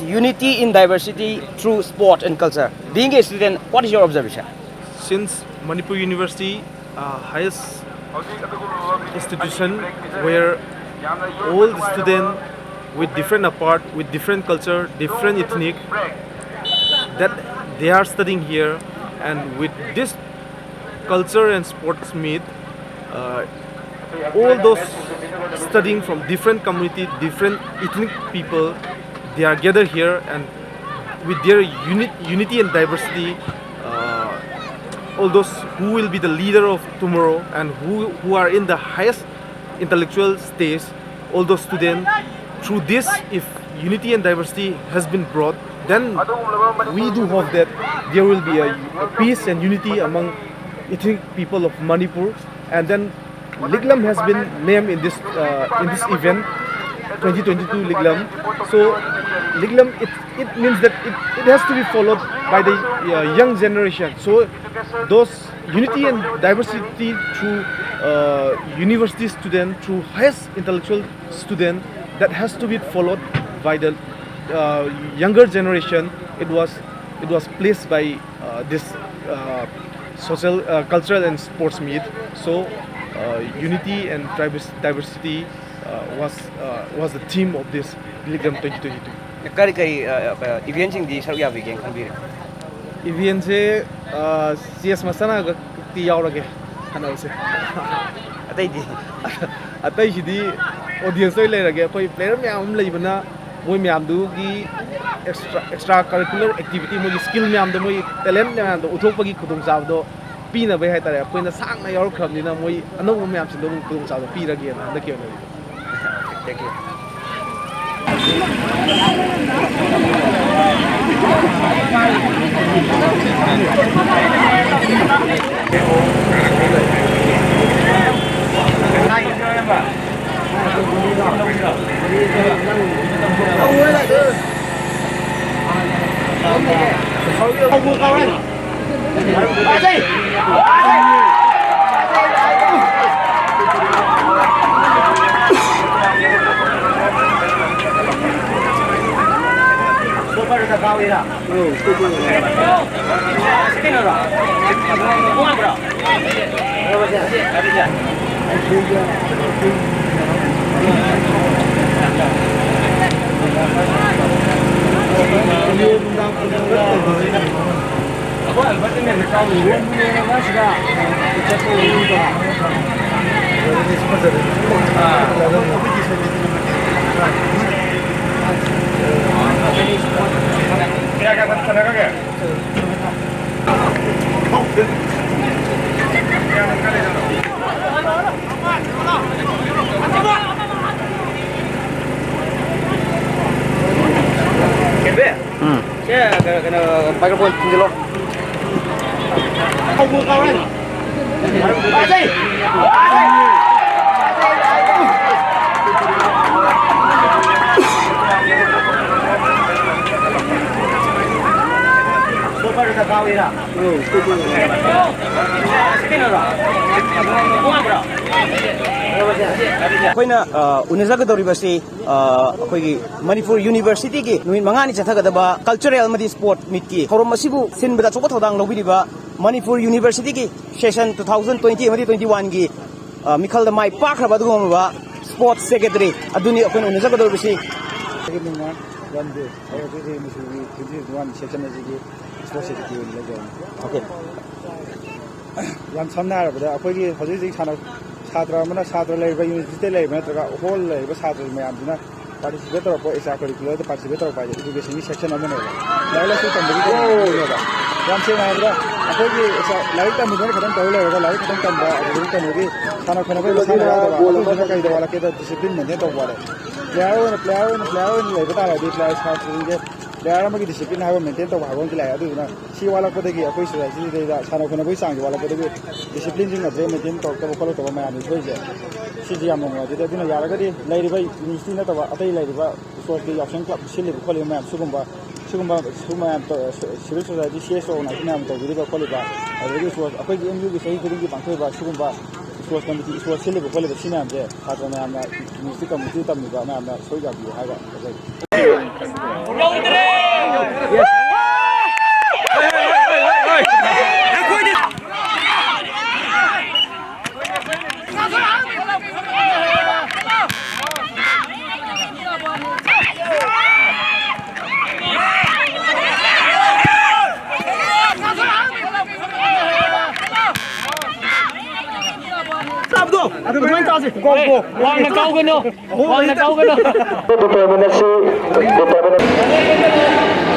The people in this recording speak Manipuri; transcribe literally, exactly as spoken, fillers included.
Unity in diversity through sport and culture. Being a student, what is your observation? Since Manipur University, uh, highest institution where all the students with different apart, with different culture, different ethnic, that they are studying here, and with this culture and sports meet, uh, all those studying from different community, different ethnic people, they are gathered here, and with their uni- unity and diversity, uh, all those who will be the leader of tomorrow and who, who are in the highest intellectual stage, all those students, through this, if unity and diversity has been brought, then we do hope that there will be a, a peace and unity among ethnic people of Manipur, and then Liklam has been named in this, uh, in this event, twenty twenty-two Liklam. So Liklam, it, it means that it, it has to be followed by the, uh, young generation. So those unity and diversity through, uh, university student, through highest intellectual student, that has to be followed by the, uh, younger generation. It was, it was placed by, uh, this, uh, social, uh, cultural and sports meet. So, uh, unity and divers- diversity, uh, was, uh, was the theme of this Liklam twenty twenty-two. ꯀꯔꯤ ꯀꯔꯤ, ꯑ, ꯑ, ꯏꯚꯦꯟꯁꯤꯡꯗꯤ ꯁꯔꯨꯛ ꯌꯥꯕꯤꯒꯦꯅ ꯈꯟꯕꯤꯔꯦ? ꯏꯚꯦꯟꯁꯦ, ꯑ, ꯆꯦꯁ ꯃꯁꯥꯟꯅꯒꯛꯇꯤ ꯌꯥꯎꯔꯒꯦ, ꯁꯥꯟꯅꯕꯁꯦ꯫ ꯑꯇꯩꯗꯤ? ꯑꯇꯩꯁꯤꯗꯤ ꯑꯣꯗꯤꯌꯦꯟꯁ ꯑꯣꯏꯅ ꯂꯩꯔꯒꯦ꯫ ꯑꯩꯈꯣꯏ ꯄ꯭ꯂꯦꯌꯔ ꯃꯌꯥꯝ ꯑꯃ ꯂꯩꯕꯅ, ꯃꯣꯏ ꯃꯌꯥꯝꯗꯨꯒꯤ ꯑꯦꯛꯁꯇ꯭ꯔꯥ, ꯑꯦꯛꯁꯇ꯭ꯔꯥ ꯀꯔꯤꯀꯨꯂꯔ ꯑꯦꯛꯇꯤꯚꯤꯇꯤ, ꯃꯣꯏꯒꯤ ꯁ꯭ꯀꯤꯜ ꯃꯌꯥꯝꯗꯣ, ꯃꯣꯏ ꯇꯦꯂꯦꯟ ꯃꯌꯥꯝꯗꯣ ꯎꯠꯊꯣꯛꯄꯒꯤ ꯈꯨꯗꯣꯡꯆꯥꯕꯗꯣ ꯄꯤꯅꯕꯩ ꯍꯥꯏꯇꯥꯔꯦ꯫ ꯑꯩꯈꯣꯏꯅ ꯁꯥꯡꯅ ꯌꯥꯎꯔꯛꯈ꯭ꯔꯕꯅꯤꯅ, ꯃꯣꯏ ꯑꯅꯧꯕ ꯃꯌꯥꯝꯁꯤꯡꯗꯣ ꯑꯃꯨꯛ ꯈꯨꯗꯣꯡꯆꯥꯕꯗꯣ ꯄꯤꯔꯒꯦꯅ ꯍꯟꯗꯛꯀꯤ ꯑꯣꯏꯅꯗꯤ꯫ Thank you. ꯎꯝ꯫ ꯁꯦ, ꯀꯩꯅꯣ, ꯀꯩꯅꯣ, microphone ꯊꯤꯡꯖꯤꯜꯂꯣ꯫ ꯑꯩꯈꯣꯏꯅ, ꯑ, ꯎꯅꯖꯒꯗꯧꯔꯤꯕꯁꯤ, ꯑ, ꯑꯩꯈꯣꯏꯒꯤ ꯃꯅꯤꯄꯨꯔ ꯌꯨꯅꯤꯚꯔꯁꯤꯇꯤꯒꯤ ꯅꯨꯃꯤꯠ ꯃꯉꯥꯅꯤ ꯆꯠꯊꯒꯗꯕ cultural ꯑꯃꯗꯤ sport meetꯀꯤ ꯊꯧꯔꯝ ꯑꯁꯤꯕꯨ ꯁꯤꯟꯕꯗ ꯑꯆꯧꯕ ꯊꯧꯗꯥꯡ ꯂꯧꯕꯤꯔꯤꯕ ꯃꯅꯤꯄꯨꯔ ꯌꯨꯅꯤꯚꯔꯁꯤꯇꯤꯒꯤ session two thousand twenty ꯑꯃꯗꯤ twenty oneꯒꯤ, ꯑ, ꯃꯤꯈꯜꯗ ꯃꯥꯏ ꯄꯥꯛꯈ꯭ꯔꯕ ꯑꯗꯨꯒꯨꯝꯂꯕ sports secretary ꯑꯗꯨꯅꯤ ꯑꯩꯈꯣꯏꯅ ꯎꯅꯖꯒꯗꯧꯔꯤꯕꯁꯤ꯫ ꯑꯩꯒꯤ ꯃꯤꯡꯅ ꯔꯥꯝꯗꯦꯕ꯫ ꯑꯩ ꯍꯧꯖꯤꯛ ꯍꯧꯖꯤꯛ ꯃꯅꯤꯄꯨꯔꯒꯤ twenty twenty-one session ꯑꯁꯤꯒꯤ sports secretary ꯑꯣꯏꯅ ꯂꯩꯖꯕꯅꯤ꯫ Okay꯫ ꯌꯥꯝ ꯁꯝꯅ ꯍꯥꯏꯔꯕꯗ, ꯑꯩꯈꯣꯏꯒꯤ ꯍꯧꯖꯤꯛ ꯍꯧꯖꯤꯛ ꯁꯥꯟꯅ-, ꯁꯥꯇ꯭ꯔ ꯑꯃꯅ, ꯁꯥꯇ꯭ꯔ ꯂꯩꯔꯤꯕ, ꯌꯨꯅꯤꯚꯔꯁꯤꯇꯤꯗ ꯂꯩꯔꯤꯕ ꯅꯠꯇ꯭ꯔꯒ ꯍꯣꯜ ꯂꯩꯔꯤꯕ ꯁꯥꯇ꯭ꯔ ꯃꯌꯥꯝꯁꯤꯅ participate ꯇꯧꯔꯛꯄ, extra curricularꯗ participate ꯇꯧꯔꯛꯄ ꯍꯥꯏꯁꯦ educationꯒꯤ section ꯑꯃꯅꯦꯕ꯫ ꯂꯥꯏꯔꯤꯛ ꯂꯥꯏꯁꯨ ꯇꯝꯕꯒꯤ ꯀꯩꯅꯣꯅꯦꯕ꯫ ꯌꯥꯝ ꯁꯦꯡꯅ ꯍꯥꯏꯔꯕꯗ, ꯑꯩꯈꯣꯏꯒꯤ extra ꯂꯥꯏꯔꯤꯛ ꯇꯝꯕꯗ ꯈꯛꯇꯪ ꯇꯧꯔ ꯂꯩꯔꯒ, ꯂꯥꯏꯔꯤꯛ ꯈꯛꯇꯪ ꯇꯝꯕ, ꯑꯗꯨꯗꯒꯤ ꯀꯩꯅꯣꯒꯤ ꯁꯥꯟꯅ ꯈꯣꯠꯅꯕꯒꯤ ꯃꯁꯥꯟꯅ ꯌꯥꯎꯗꯕ, ꯑꯗꯨꯗꯨꯅ ꯀꯩꯗ ꯋꯥꯠꯂꯛꯀꯦꯗ discipline maintain ꯇꯧꯕ ꯋꯥꯠꯂꯦ꯫ Player ꯑꯣꯏꯅ, player ꯑꯣꯏꯅ, player ꯑꯣꯏꯅ ꯂꯩꯕ ꯇꯥꯔꯒꯗꯤ, player ꯁꯥꯇ꯭ꯔꯁꯤꯡꯁꯦ player ꯑꯃꯒꯤ discipline ꯍꯥꯏꯕ maintain ꯇꯧꯕ ꯍꯥꯏꯕ ꯑꯃꯗꯤ ꯂꯥꯛꯑꯦ꯫ ꯑꯗꯨꯗꯨꯅ ꯁꯤ ꯋꯥꯠꯂꯛꯄꯗꯒꯤ, ꯑꯩꯈꯣꯏ societyꯁꯤꯗꯩꯗ ꯁꯥꯟꯅ ꯈꯣꯠꯅꯕꯒꯤ ꯆꯥꯡꯁꯦ ꯋꯥꯠꯂꯛꯄꯗꯒꯤ discipline ꯁꯤꯡ ꯑꯗꯨꯗꯩ maintain ꯇꯧꯔꯛꯇꯕ ꯈꯣꯠꯂꯛꯇꯕ ꯃꯌꯥꯝꯁꯦ ꯊꯣꯛꯏꯁꯦ, ꯁꯤꯁꯦ ꯌꯥꯝꯅ ꯅꯨꯡꯉꯥꯏꯖꯗꯦ꯫ ꯑꯗꯨꯅ ꯌꯥꯔꯒꯗꯤ ꯂꯩꯔꯤꯕ university ꯅꯠꯇꯕ ꯑꯇꯩ ꯂꯩꯔꯤꯕ sportsꯀꯤ ꯌꯥꯎꯁꯪ club ꯁꯤꯜꯂꯤꯕ ꯈꯣꯠꯂꯤꯕ ꯃꯌꯥꯝ, ꯁꯤꯒꯨꯝꯕ, ꯁꯤꯒꯨꯝꯕ, ꯁꯤꯒꯨꯝꯕ ꯃꯌꯥꯝ ꯇꯧ-, civil society, C S O organization ꯃꯌꯥꯝ ꯇꯧꯕꯤꯔꯤꯕ ꯈꯣꯠꯂꯤꯕ, ꯑꯗꯨꯗꯒꯤ sports ꯑꯩꯈꯣꯏꯒꯤ M Uꯒꯤ ꯆꯍꯤ ꯈꯨꯗꯤꯡꯒꯤ ꯄꯥꯡꯊꯣꯛꯏꯕ ꯁꯤꯒꯨꯝꯕ sports committee, sports ꯁꯤꯜꯂꯤꯕ ꯈꯣꯠꯂꯤꯕ ꯁꯤ ꯃꯌꯥꯝꯁꯦ ꯁꯥꯇ꯭ꯔ ꯃꯌꯥꯝꯅ, university committee ꯇꯝꯃꯤꯕ ꯃꯌꯥꯝꯅ ꯁꯔꯨꯛ ꯌꯥꯕꯤꯌꯨ ꯍꯥꯏꯕ ꯍꯥꯏꯖꯒꯦ꯫ ꯆꯥꯕꯗꯣ ꯑꯗꯨꯃꯥꯏꯅ ꯆꯥꯁꯤ꯫ GO, GO. ꯋꯥꯡꯅ ꯀꯥꯎꯒꯅꯨ꯫ ꯋꯥꯡꯅ ꯀꯥꯎꯒꯅꯨ꯫ Determination, determination.